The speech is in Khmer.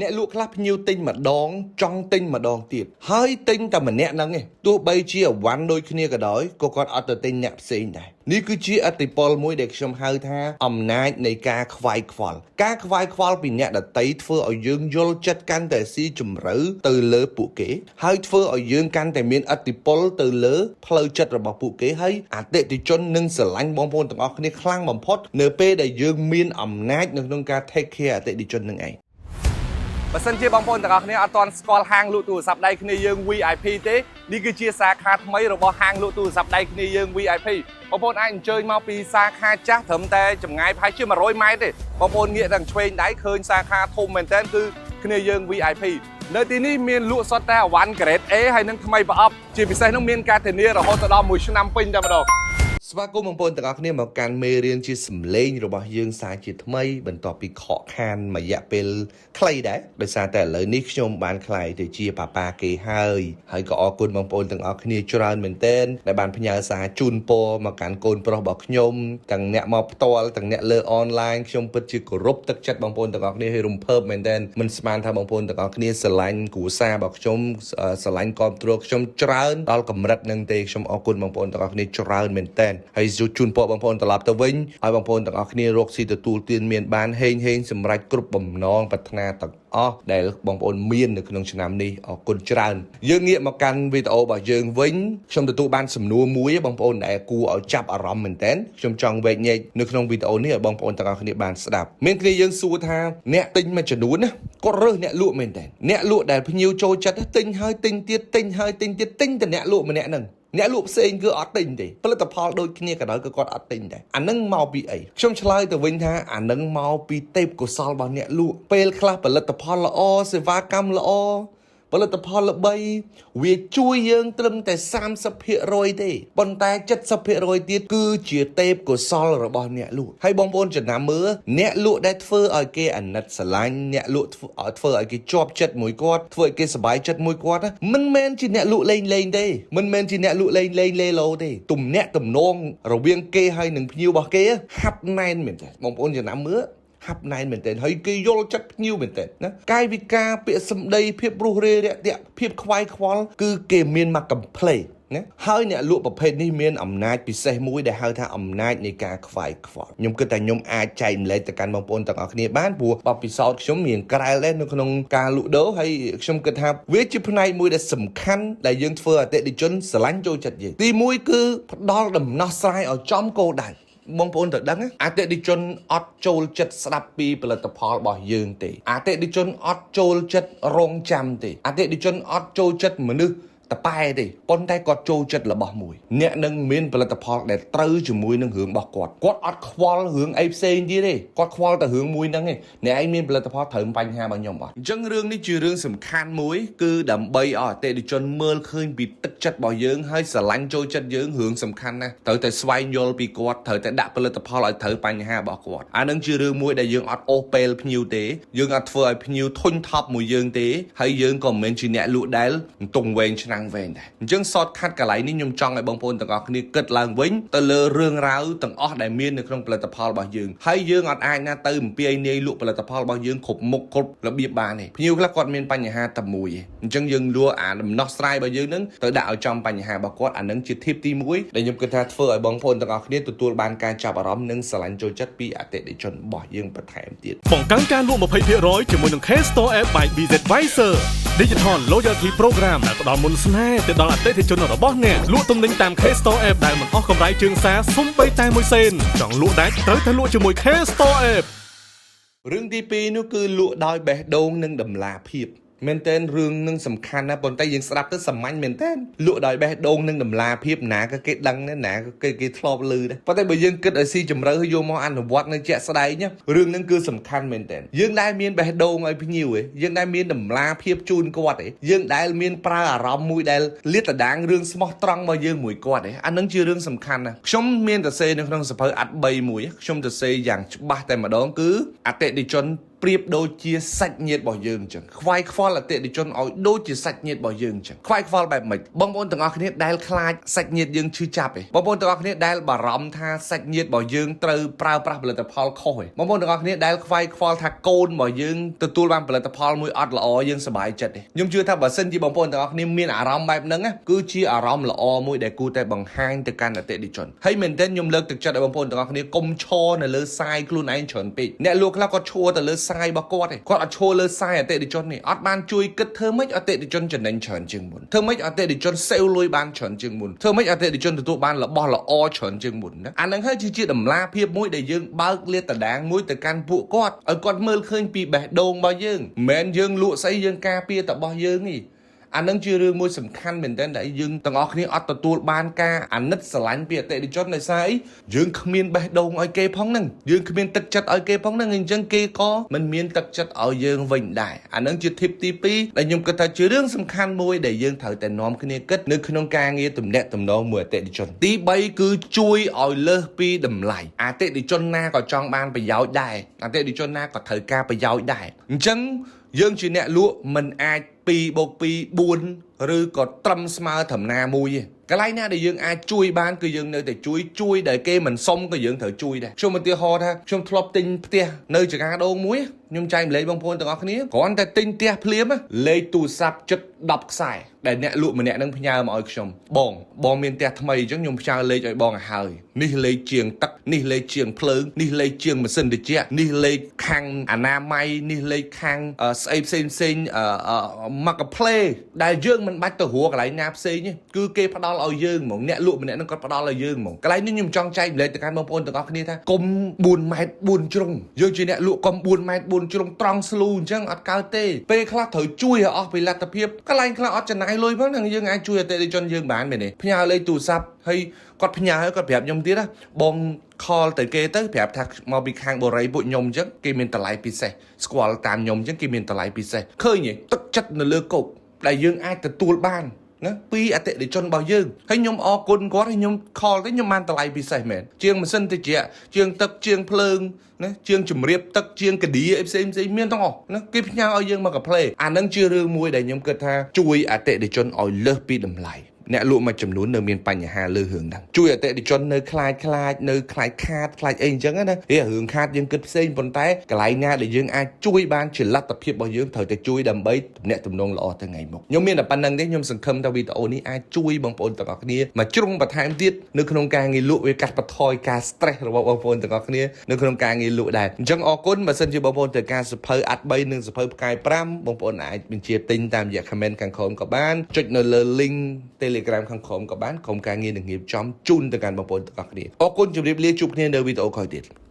អ្នកលក់ខ្លះភ្ញៀវទិញម្ដងចង់ទិញម្ដងទៀតហើយទិញតែម្នាក់ហ្នឹងឯងទោះបីជាអវ៉ាន់ដូចគ្នាក៏ដោយក៏គាត់អត់ទៅទិញអ្នកផ្សេងដែរនេះគឺជាឥទ្ធិពលមួយដែលខ្ញុំហៅថាអំណាចនៃការខ្វាយខ្វល់ការខ្វាយខ្វល់ពីអ្នកដតីធ្វើឲ្យយើងយល់ចិត្តកាន់តែស៊ីជម្រៅទៅលើពួកគេហើយធ្វើឲ្យយើងកាន់តែមានឥទ្ធិពលទៅលើផ្លូវចិត្តរបស់ពួកគេហើយអតិថិជននឹងស្រឡាញ់បងប្អូនទាំងអស់គ្នាខ្លាំងបំផុតនៅពេលដែលយើងមានអំណាចនៅក្នុងការ take care អតិថិជននឹងឯង បើសិនជាបងប្អូនទាំងអស់គ្នាអត់ទាន់ស្គាល់ហាងលក់ទូរស័ព្ទដៃគ្នាយើង VIP ទេនេះគឺជាសាខាថ្មីរបស់ហាងលក់ទូរស័ព្ទដៃគ្នាយើង VIP បងប្អូនអាចអញ្ជើញមកពីសាខាចាស់ត្រឹមតែចម្ងាយប្រហែលជា100ម៉ែត្រទេបងប្អូនងាកទាំងឆ្វេងដៃឃើញសាខាធំមែនទែនគឺគ្នាយើង VIP នៅទីនេះមានលក់សុទ្ធតែអវ៉ាន់ grade A ហើយនិងថ្មីប្រអប់ជាពិសេសនោះមានការធានារហូតដល់1ឆ្នាំពេញតែម្ដង ស្វាគមន៍បងប្អូនទាំងអស់គ្នាមកកាន់មេរៀនជាសម្លេងរបស់យើងសារជាថ្មីបន្ទាប់ពីខកខានមួយរយៈពេលខ្លីដែរដោយសារតែឥឡូវនេះខ្ញុំបានក្លាយទៅជាប៉ាប៉ាគេហើយហើយក៏អរគុណបងប្អូនទាំងអស់គ្នាច្រើនមែនទែនដែលបានផ្ញើសារជូនពរមកកាន់កូនប្រុសរបស់ខ្ញុំទាំងអ្នកមកផ្ទាល់ទាំងអ្នកលើអនឡាញខ្ញុំពិតជាគោរពទឹកចិត្តបងប្អូនទាំងអស់គ្នាហើយរំភើបមែនទែនមិនស្មានថាបងប្អូនទាំងអស់គ្នាស្រឡាញ់គ្រួសាររបស់ខ្ញុំស្រឡាញ់គាំទ្រខ្ញុំច្រើនដល់កម្រិតនឹងទេខ្ញុំអរគុណបងប្អូនទាំងអស់គ្នាច្រើនមែនទែនហើយជូនពរបងប្អូនត្រឡប់ទៅវិញឲ្យបងប្អូនទាំងអស់គ្នារកស៊ីទទួលទានមានបានហេងហេងសម្រាប់គ្រប់បំណងប្រាថ្នាទាំងអស់ដែលបងប្អូនមាននៅក្នុងឆ្នាំនេះអរគុណច្រើនយើងងាកមកកាន់វីដេអូរបស់យើងវិញខ្ញុំទទួលបានសំណួរមួយបងប្អូនដែលគួរឲ្យចាប់អារម្មណ៍មែនទែនខ្ញុំចង់វែកញែកនៅក្នុងវីដេអូនេះឲ្យបងប្អូនទាំងអស់គ្នាបានស្ដាប់មានគ្នាយើងសួរថាអ្នកទិញមួយចំនួនណាគាត់រើសអ្នកលក់មែនទែនអ្នកលក់ដែលភ្ញៀវចូលចិត្តទិញហើយទិញទៀតទិញហើយទិញទៀតទិញតែអ្នកលក់ម្នាក់ហ្នឹងអ្នកលក់ផ្សេងគឺអត់ទិញទេផលិតផលដូចគ្នាក៏ដោយក៏គាត់អត់ទិញដែរអានឹងមកពីអីខ្ញុំឆ្លើយទៅវិញថាអានឹងមកពីទេពកោសលរបស់អ្នកលក់ពេលខ្លះផលិតផលល្អសេវាកម្មល្អផលិតផលល្បីវាជួយយើងត្រឹមតែ30%ទេប៉ុន្តែ70%ទៀតគឺជាទេពកោសលរបស់អ្នកលក់ហើយបងប្អូនចំណាំមើលអ្នកលក់ដែលធ្វើឲ្យគេអាណិតស្រឡាញ់អ្នកលក់ធ្វើឲ្យធ្វើឲ្យគេជាប់ចិត្តមួយគាត់ធ្វើឲ្យគេសប្បាយចិត្តមួយគាត់ណាមិនមែនជាអ្នកលក់លេងលេងទេមិនមែនជាអ្នកលក់លេងលេងលេឡូទេទំនាក់ទំនងរវាងគេហើយនឹងភ្ញៀវរបស់គេហាប់ណែនមែនទេបងប្អូនចំណាំមើល ហាប់ណែនមែនទែនហើយគេយល់ចិត្តភ្ញៀវមែនទែនណាកាយវិការពាក្យសម្ដីភាពរុះរាយរាក់ទាក់ភាពខ្វាយខ្វល់គឺគេមានមកកំ pl ណាហើយអ្នកលក់ប្រភេទនេះមានអំណាចពិសេសមួយដែលហៅថាអំណាចនៃការខ្វាយខ្វល់ខ្ញុំគិតថាខ្ញុំអាចចែកម្លែកទៅកាន់បងប្អូនទាំងអស់គ្នាបានព្រោះបទពិសោធន៍ខ្ញុំមានក្រែលដែរនៅក្នុងការលក់ដូរហើយខ្ញុំគិតថាវាជាផ្នែកមួយដែលសំខាន់ដែលយើងធ្វើអតិថិជនស្រឡាញ់ចូលចិត្តយើងទីមួយគឺផ្ដល់ដំណោះស្រាយឲ្យចំគោលដៅ បងប្អូនត្រូវដឹងណាអតិថិជនអត់ចូលចិត្តស្ដាប់ពីផលិតផលរបស់យើងទេអតិថិជនអត់ចូលចិត្តរងចាំទេអតិថិជនអត់ចូលចិត្តមនុស្សតប៉ែទេប៉ុន្តែគាត់ចូលចិត្តរបស់មួយអ្នកនឹងមានផលិតផលដែលត្រូវជាមួយនឹងរឿងរបស់គាត់គាត់អត់ខ្វល់រឿងអីផ្សេងទៀតទេគាត់ខ្វល់តែរឿងមួយហ្នឹងឯងអ្នកឯងមានផលិតផលត្រូវបញ្ហារបស់ខ្ញុំអត់អញ្ចឹងរឿងនេះជារឿងសំខាន់មួយគឺដើម្បីឲ្យអតិថិជនមើលឃើញពីទឹកចិត្តរបស់យើងហើយស្រឡាញ់ចូលចិត្តយើងរឿងសំខាន់ណាស់ត្រូវតែស្វែងយល់ពីគាត់ត្រូវតែដាក់ផលិតផលឲ្យត្រូវបញ្ហារបស់គាត់អានឹងជារឿងមួយដែលយើងអត់អូសពេលភ្ញៀវទេយើងអត់ធ្វើឲ្យភ្ញៀវធុញថប់មួយយើងទេហើយយើងក៏មិនមែនជាអ្នកលក់ដែលទងវែងឆ្នាំងវែងដែរអញ្ចឹង short cut កន្លែងនេះខ្ញុំចង់ឲ្យបងប្អូនទាំងអស់គ្នាគិតឡើងវិញទៅលើរឿងរ៉ាវទាំងអស់ដែលមាននៅក្នុងផលិតផលរបស់យើងហើយយើងអត់អាចណាទៅអំពាវនាយលក់ផលិតផលរបស់យើងគ្រប់មុខគ្រប់របៀបបានទេភ្ញៀវខ្លះគាត់មានបញ្ហាតែមួយឯងអញ្ចឹងយើងលក់អាដំណោះស្រាយរបស់យើងនឹងទៅដាក់ឲ្យចំបញ្ហារបស់គាត់អានឹងជា tip ទី1ដែលខ្ញុំគិតថាធ្វើឲ្យបងប្អូនទាំងអស់គ្នាទទួលបានការចាប់អារម្មណ៍និងស្រឡាញ់ចូលចិត្តពីអតិថិជនរបស់យើងបន្ថែមទៀត បង្កើនការលក់20%ជាមួយនឹង K Store App by BZ Visor Digital Loyalty Program ដែលផ្ដល់មន្តស្នេហ៍ទៅដល់អតិថិជនរបស់អ្នកលក់ទំនិញតាម K Store App ដែលមិនអស់កម្រៃជើងសារសូម្បីតែមួយសេនចង់លក់ដាច់ត្រូវតែលក់ជាមួយ K Store App រឿងទី2នោះគឺលក់ដោយបេះដូងនិងតម្លាភាពមែនតើរឿងនឹងសំខាន់ណាស់ប៉ុន្តែយើងស្ដាប់ទៅសាមញ្ញមែនតើលក់ដោយបេះដូងនិងតម្លាភាពណាក៏គេដឹងដែរណាក៏គេគេធ្លាប់ឮដែរប៉ុន្តែបើយើងគិតឲ្យស៊ីជម្រៅហើយយកមកអនុវត្តនៅជាក់ស្ដែងណារឿងនឹងគឺសំខាន់មែនតើយើងដែលមានបេះដូងឲ្យភ្ញៀវឯងយើងដែលមានតម្លាភាពជូនគាត់ឯងយើងដែលមានប្រើអារម្មណ៍មួយដែលលាតត្រដាងរឿងស្មោះត្រង់របស់យើងមួយគាត់ឯងអានឹងជារឿងសំខាន់ណាស់ខ្ញុំមានសរសេរនៅក្នុងសៀវភៅអាត់3មួយខ្ញុំសរសេរយ៉ាងច្បាស់តែម្ដងគឺអតិថិជន ប្រៀបដូចជាសាច់ញាតិរបស់យើងអញ្ចឹងខ្វាយខ្វល់អតិថិជនឲ្យដូចជាសាច់ញាតិរបស់យើងអញ្ចឹងខ្វាយខ្វល់បែបម៉េចបងប្អូនទាំងអស់គ្នាដែលខ្លាចសាច់ញាតិយើងឈឺចាប់ទេបងប្អូនទាំងអស់គ្នាដែលបារម្ភថាសាច់ញាតិរបស់យើងត្រូវប្រើប្រាស់ផលិតផលខុសទេបងប្អូនទាំងអស់គ្នាដែលខ្វាយខ្វល់ថាកូនរបស់យើងទទួលបានផលិតផលមួយអត់ល្អយើងសប្បាយចិត្តទេខ្ញុំជឿថាបើសិនជាបងប្អូនទាំងអស់គ្នាមានអារម្មណ៍បែបហ្នឹងណាគឺជាអារម្មណ៍ល្អមួយដែលគួរតែបង្ហាញទៅកាន់អតិថិជនហើយមែនទែនខ្ញុំលើកទឹកចិត្តឲ្យបងប្អូនទាំងអស់គ្នាកុំឈរនៅលើសាយខ្លួនឯងច្រើនពេកអ្នកលក់ខ្លះគាត់ឈរទៅលើសាយរបស់គាត់ទេគាត់អត់ឈរលើសាយអតិថិជនទេអត់បានជួយគិតធ្វើម៉េចអតិថិជនចំណេញច្រើនជាងមុនធ្វើម៉េចអតិថិជនសេវលុយបានច្រើនជាងមុនធ្វើម៉េចអតិថិជនទទួលបានរបស់ល្អច្រើនជាងមុនណាអាហ្នឹងហើយជាតម្លាភាពមួយដែលយើងបើកលាតត្រដាងមួយទៅកាន់ពួកគាត់ឲ្យគាត់មើលឃើញពីបេះដូងរបស់យើងមិនមែនយើងលក់ស្អីយើងការពារតែរបស់យើងទេអានឹងជារឿងមួយសំខាន់មែនទែនដែលយើងទាំងអស់គ្នាអត់ទទួលបានការអាណិតស្រឡាញ់ពីអតិថិជនដោយសារអីយើងគ្មានបេះដូងឲ្យគេផងហ្នឹងយើងគ្មានទឹកចិត្តឲ្យគេផងហ្នឹងអញ្ចឹងគេក៏មិនមានទឹកចិត្តឲ្យយើងវិញដែរអានឹងជា tip ទី2ដែលខ្ញុំគិតថាជារឿងសំខាន់មួយដែលយើងត្រូវតែនាំគ្នាគិតនៅក្នុងការងារទំនាក់ទំនងមួយអតិថិជនទី3គឺជួយឲ្យលើសពីតម្លៃអតិថិជនណាក៏ចង់បានប្រយោជន៍ដែរអតិថិជនណាក៏ត្រូវការប្រយោជន៍ដែរអញ្ចឹងយើងជាអ្នកលក់មិនអាច2បូក2 4ឬក៏ត្រឹមស្មើត្រឹមណាមួយទេកន្លែងណាដែលយើងអាចជួយបានគឺយើងនៅតែជួយជួយដែលគេមិនសុំក៏យើងត្រូវជួយដែរខ្ញុំឧទាហរណ៍ថាខ្ញុំធ្លាប់ទិញផ្ទះនៅចកាដូងមួយខ្ញុំចែកម្លែកបងប្អូនទាំងអស់គ្នាគ្រាន់តែទិញផ្ទះភ្លាមលេខទូរស័ព្ទជិត10ខ្សែដែលអ្នកលក់ម្នាក់នឹងផ្ញើមកឲ្យខ្ញុំបងបងមានផ្ទះថ្មីអញ្ចឹងខ្ញុំផ្ញើលេខឲ្យបងឲ្យហើយនេះលេខជាងទឹកនេះលេខជាងភ្លើងនេះលេខជាងម៉ាស៊ីនត្រជាក់នេះលេខខាងអនាម័យនេះលេខខាងស្អីផ្សេងផ្សេងមកកាផ្លេដែលយើងមិនបាច់ទៅរកកន្លែងណាផ្សេងទេគឺគេផ្ដល់ឲ្យយើងហ្មងអ្នកលក់ម្នាក់នឹងគាត់ផ្ដល់ឲ្យយើងហ្មងកន្លែងនេះខ្ញុំចង់ចែកម្លែកទៅកាន់បងប្អូនទាំងអស់គ្នាថាកុំ4ម៉ែត្រ4ជ្រុងយើងជាអ្នកលក់កុំ4ម៉ែត្រ4ជ្រុងត្រង់ស្លូអញ្ចឹងអត់កើតទេពេលខ្លះត្រូវជួយឲ្យអស់ពីលទ្ធភាពកន្លែងខ្លះអត់ចំណាយលុយផងហ្នឹងយើងអាចជួយអតិថិជនយើងបានមែនទេផ្ញើលេខទូរស័ព្ទហើយគាត់ផ្ញើហើយគាត់ប្រាប់ខ្ញុំទៀតណាបង call ទៅគេទៅប្រាប់ថាមកពីខាងបូរីពួកខ្ញុំអញ្ចឹងគេមានតម្លៃពិសេសស្គាល់តាមខ្ញុំអញ្ចឹងគេមានតម្លៃពិសេសឃើញទេទឹកចិត្តនៅលើគោកដែលយើងអាចទទួលបានណាពីអតិថិជនរបស់យើងហើយខ្ញុំអរគុណគាត់ហើយខ្ញុំ call ទៅខ្ញុំបានតម្លៃពិសេសមែនជាងម៉ាស៊ីនត្រជាក់ជាងទឹកជាងភ្លើងណាជាងជំរាបទឹកជាងកាឌីអីផ្សេងផ្សេងមានទាំងអស់ណាគេផ្ញើឲ្យយើងមកកាផ្លេអានឹងជារឿងមួយដែលខ្ញុំគិតថាជួយអតិថិជនឲ្យលើសពីតម្លៃអ្នកលក់មួយចំនួននៅមានបញ្ហាលើរឿងហ្នឹងជួយអតិថិជននៅខ្លាចខ្លាចនៅខ្លាចខាតខ្លាចអីអញ្ចឹងណាហេរឿងខាតយើងគិតផ្សេងប៉ុន្តែកន្លែងណាដែលយើងអាចជួយបានជាលទ្ធភាពរបស់យើងត្រូវតែជួយដើម្បីទំនាក់ទំនងល្អទៅថ្ងៃមុខខ្ញុំមានតែប៉ុណ្្នឹងទេខ្ញុំសង្ឃឹមថាវីដេអូនេះអាចជួយបងប្អូនទាំងអស់គ្នាមកជ្រុងបន្ថែមទៀតនៅក្នុងការងារលក់វាកាត់បន្ថយការ stress របស់បងប្អូនទាំងអស់គ្នានៅក្នុងការងារលក់ដែរអញ្ចឹងអរគុណបើសិនជាបងប្អូនត្រូវការសភៅអាត់3និងសភៅផ្កាយ5បងប្អូនអាចបញ្ជាទិញតាមរយៈ comment ខាងក្រោមក៏បានចុចនៅលើ link Telegram ខាងក្រោមក៏បានក្រុមការងារនឹងរៀបចំជូនទៅកាន់បងប្អូនទាំងអស់គ្នាអរគុណជម្រាបលាជួបគ្នានៅវីដេអូក្រោយទៀត។